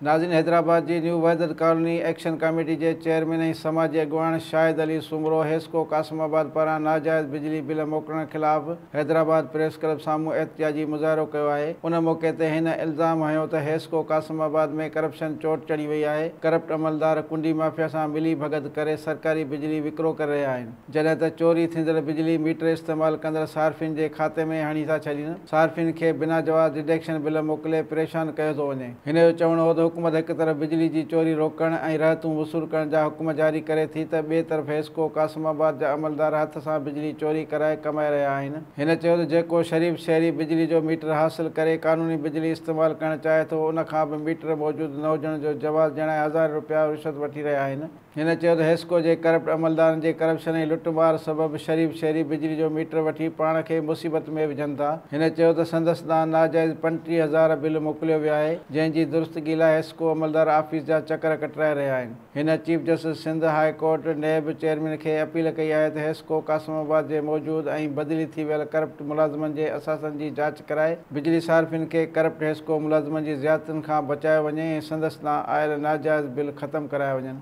ناظرين حيدرآباد جي نيو وحدت ڪالوني ايڪشن ڪاميٽي جي چيئرمين ۽ سماجي اڳواڻ شاهد علي سومرو حيسڪو قاسم آباد پاران ناجائز بجلي بل موڪلڻ خلاف حيدرآباد پريس ڪلب سامهون احتجاجي مظاهرو ڪيو آهي. ان موقعي تي هن الزام هنيو ته حيسڪو قاسم آباد ۾ ڪرپشن چوٽ چڙهي وئي آهي، ڪرپٽ عملدار ڪنڊي مافيا سان ملي ڀڳت ڪري سرڪاري بجلي وڪرو ڪري رهيا آهن. جڏهن ته چوري ٿيندڙ بجلي ميٽر استعمال ڪندڙ صارفين جي کاتي ۾ هڻي ٿا ڇڏين، صارفين کي بنا جواز ڊڊڪشن بل موڪلي پريشان ڪيو ٿو وڃي. هن جو چوڻ هو ته حڪومت هڪ طرف بجلي جي چوري روڪڻ ۽ رهتون وصول ڪرڻ جا حڪم جاري ڪري ٿي ته ٻئي طرف حيسڪو قاسم آباد جا عملدار هٿ سان بجلي چوري ڪرائي ڪمائي رهيا آهن. هن چيو ته جيڪو شريف شهري بجلي جو ميٽر حاصل ڪري قانوني بجلي استعمال ڪرڻ چاهي ٿو ان کان به ميٽر موجود نه هجڻ جو جواز ڄاڻائي هزارين رپيا رشوت وٺي رهيا آهن. هن چيو ته حيسڪو جي ڪرپٽ عملدارن جي ڪرپشن ۽ لٽ مار سبب شريف شهري بجلي جو ميٽر وٺي پاڻ کي مصيبت ۾ وجهن ٿا. هن چيو ته سندس ڏانهن ناجائز 35 هزار بل موڪليو ويو آهي، جنهن جي درستگي لاء حيسڪو عملدار آفيس جا چڪر ڪٽرائي رهيا آهن. هن chief justice Sindh high court, NAB chairman کي اپيل ڪئي آهي ته حيسڪو قاسم آباد جي موجود ۽ بدلي ٿي ويل ڪرپٽ ملازمن جي اثاثن جي جاچ ڪرائي بجلي صارفين کي ڪرپٽ حيسڪو ملازمن جي زيادتين کان بچايو وڃي ۽ سندس ڏانهن آيل ناجائز بل ختم ڪرايا وڃن.